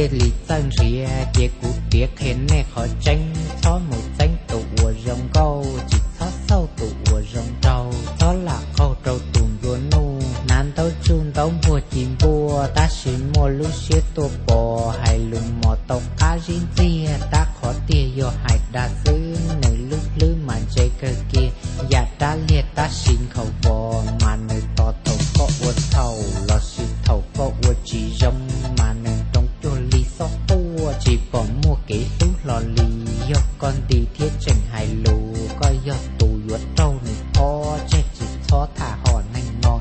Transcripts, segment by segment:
thiaj li txawj nrhiav. Cia kuv piav qhia nej qhov tseeb, txhob mus txeeb tus uas zoo nkauj, tsis txhob xauj tus uas zoo nraug, txhob lam qaug rau tus ncua nuj. Hnav ntaub tsuj ntaub npuag ci npuaj, tab sis muaj lub siab tuaj pos, hais lus mos tau qab zib ntxiag, tab qhov tiag yog hais dag xwb. Nws lub hlwb mas ntse kawg kiag, yam rab liag tab sis nkhaus vos, mas nws tos thaum koj ua txhaum lossis thaum koj ua tsis zoo, mas nws nroo cuag li xob quaj, tsis pom muaj kev hlub hlo li. Yog koj nti thiab tseem hais lus, koj yog tus yuav raug nws phob, tseg tsis txhob tham hom neeg no.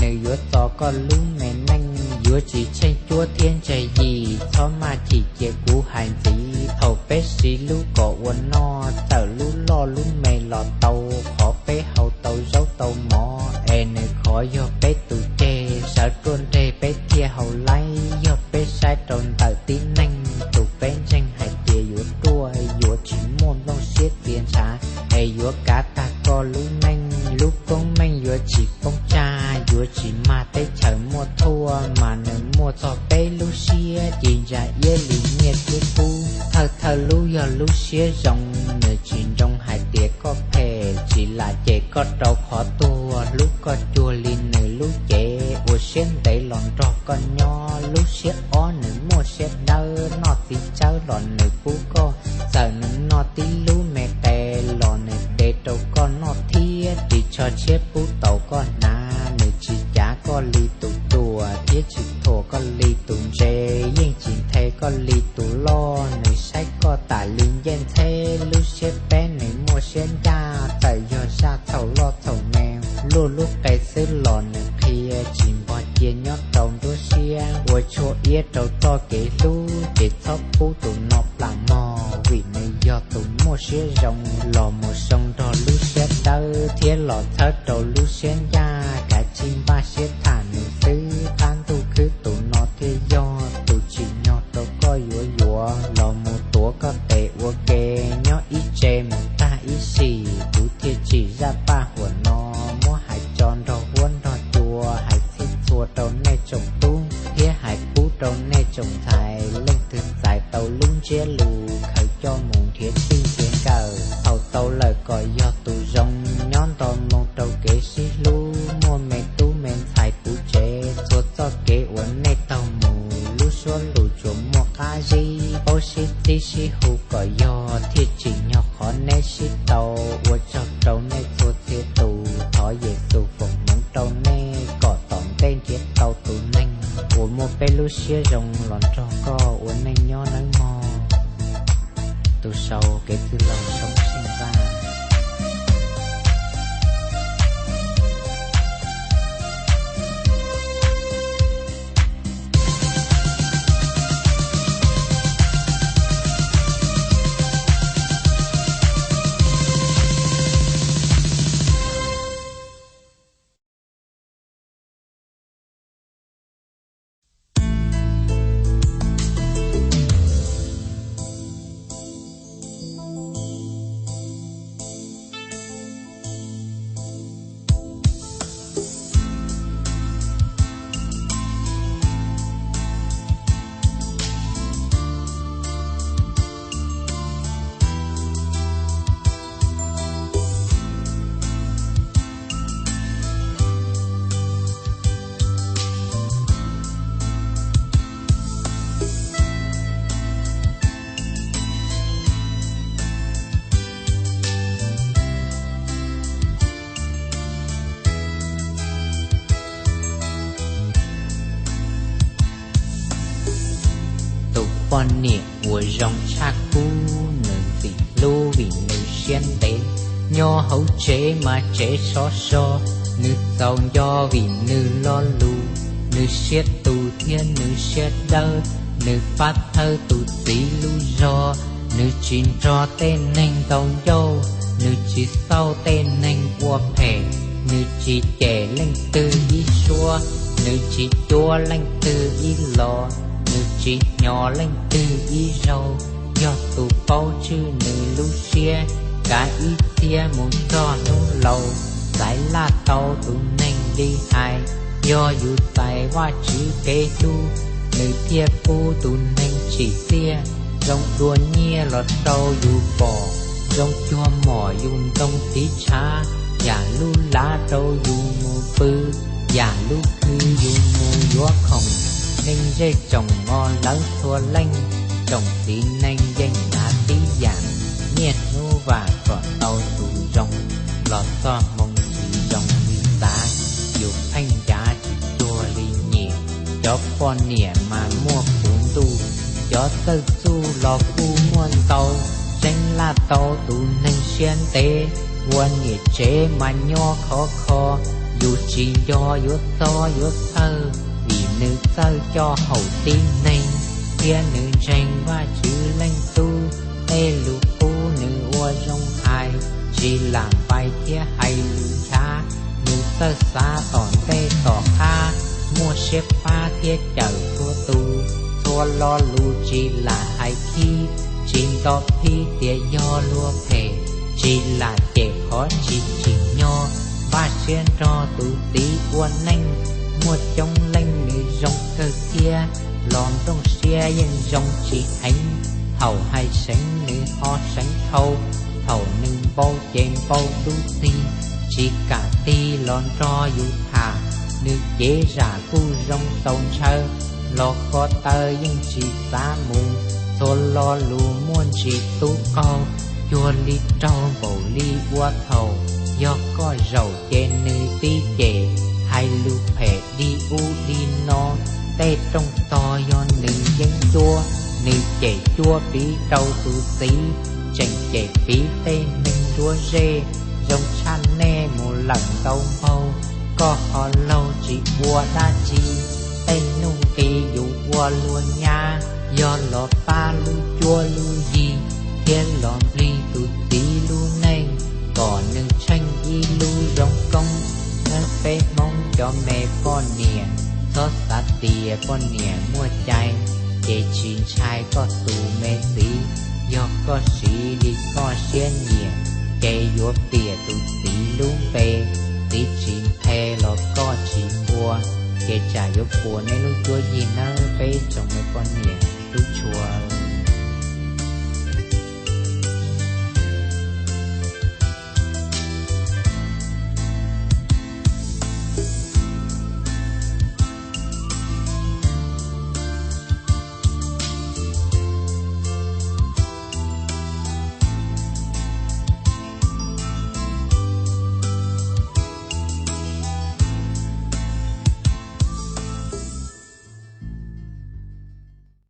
Nws yuav txo koj lub me neej, yuav tsis tsheej cuab thiab ntseg yim. Txhob maj chim, cia kuv hais ntxiv, thaum peb siv lub kom ua noj, txawm lub loj lub me los tau, qhov peb haus tau zaub tau mov, es nws khov yog peb tus ceg, sawv ruaj nreg peb thiaj haus laib. Yog peb saib rau ntawm tib neeg, tus peb ntseeg hais tias yuav ruaj, yuav tsis muaj nplooj siab txia ntshav, es yuav kav tag koj lub neej. Lub koob meej yuav tsis poob tsag, yuav tsis mag teb chaws muaj thuaj, mas nws muaj txog peb lub siab, ci ntsa iab li nyiaj thiab kub. Thawj thawj lub yog lub siab zoo, nws tsis nroo hais tias koj phem, tsis lam cem koj rau qhov tuag, hlub koj cuag li nws lub cev, ua siab ntev los nrog koj nyob. Lub siab ob nws muaj siab dawb, noj txiv tsawb los nws pub koj, txawm nws noj tib lub me qe los nws de rau koj noj thiab. Ris tsho tshiab pub tau koj hnav, nws tsis cav koj li tus ruam thiab tsis thuam koj li tus ntse, yeej tsis nthe koj li tus loj, nws saib koj tas li ncej ntxheb. Lub siab peb nws muaj siab ncaj, txawm yog zaj txhaum loj txhaum me, luaj lub qe xwb los nws qhia, tsis npog cia nyob rau nruab siab, ua tshuaj iab rau txoj kev hlub, ces txhob pub tus no plam mog, vim nws yog tus muaj siab zoo. Los mus zoo nrog lub siab dawb thiab los txhawb rau lub siab ncaj, kav tsij npaj siab tham nws xwb, qab ntuj khwb tus no thiaj yog tus tsim nyog rau koj yuav yuav. Los mus tuav koj tes ua ke, nyob ib tse mus tag ib sim, kuv thiaj tsim zaj paj huam no, muab hais tso nrog huab nrog cua, hais txhij txhua rau nej tsoom tub thiab hais pub rau nej tsoom ntxhais. Leej twg txais tau lub ntsiab lus, khaws coj mus nrhiav txij nrhiav nkawm, thaum tau lawm kom yog tus zoo, nyob nto moo rau kev sib hlub, muaj me tub me ntxhais puv tsev, txhua txoj kev uas nej taug mus, lub suab lus tsuas muaj qab zib, paub sib txib sib hu kom yog, thiaj tsim nyog qhov neb sib tau. Ua tsaug rau nej txhua txhia tus, thov Yexus foom hmoov rau nej, kom tom ntej nrhiav tau tus neeg uas muaj peb lub siab zoo los nrog koj ua neej nyob nawb mog. Tus sau: Kev Txwj Laug Soob Xyooj Vaj. Tus poj niam uas zoo tshaj kub, nws ntxim hlub vim nws siab ntev, nyob hauv tsev mas tsev sov so, nws txaus nco vim nws lo lus, nws siab tus thiab nws siab dawb, nws pab thawj tus txiv lub zog, nws tsis nrog tej neeg ntaus ncauj, nws tsis xauj tej neeg ua phem, nws tsis cem leej twg ib suab, nws tsis cuab leej twg ib los, nws tsis hnyos leej twg ib zaug, yog tus paub tswj nws lub siab, kav ib txhiab mus txog hnub laus, xaiv laj tau tus neeg li hais, yog yus txais Vajtswv kev hlub, nws thiaj pub tus neeg tsim txiaj zoo dua nyiaj los rau yus pom, zoo cuag mom yus ntoo tiv tshav, yam lub lav rau yus mus pw, yam lub khw yus mus yuav khoom. Neeg zej tsoom os lawv txhua leej, tsoom txiv neej yeej hnav tib yam, niaj hnub vam kom tau tus zoo, los txog hmoo tsis zoo li xav, yus pheej ncav tsis cuag li nyiam. Cov poj niam mas muaj puv ntuj, cov txawj txuj los kuj muaj ntau, tseeb laj tau tus neeg siab ntev, ua niam tsev mas nyob khov kho, yus tsis nco yuav txob yuav txhawj, vim nws txawj coj haum tib neeg, thiab nws ntseeg Vajtswv leej Tub, tej lus qub nws ua zoo hais, tsis lam npai thiab hais lus nchav, nws txawj xav tom ntej tom qab, muaj siab pab thiab cawm txhua tus, txhua lo lus tsis lam hais khib, tsis nto phib tias yog luag phem, tsis lam cem qhov tsis tsim nyog, npaj siab nrog tus txiv ua neej, muaj coob leej nws zoo kawg thiab, los nplooj siab yeej zoo tsis heev, thaum hais seev nws ho seev dhau, thaum nws npau ces npau dub txig, tsis kam tig los nrog yus tham, nws cev zam kuj zoo txaus ntshaw, los ko taw yeej tsis xav mus, txhua lo lus muaj ntsis tub qaug, cuag li raug npaum li ua thaum, yog koj zaum ces nws tib cem, hais lus phem dig ub dig no, tej rooj tog yog nws yeeb ncuab, nws cem cuab piv rau tus txiv, tseem cem piv tej neeg nruab zej, zoo tshaj nej mus lawm ntau npaug, koj ho laug tsis ua dab tsi, tej nuj nqis yus ua luag nyab, yog los pab lub cuab lub yig, thiab los nplig tus txiv lub neej, kom nws tsheej ib lub zoo koob. Nawb peb Hmoob cov me poj niam, txhob xav tias poj niam muaj cai, ces tsis ntshai koj tus me txiv, yog koj siv li koj siab nyiam, ces yuav piam tus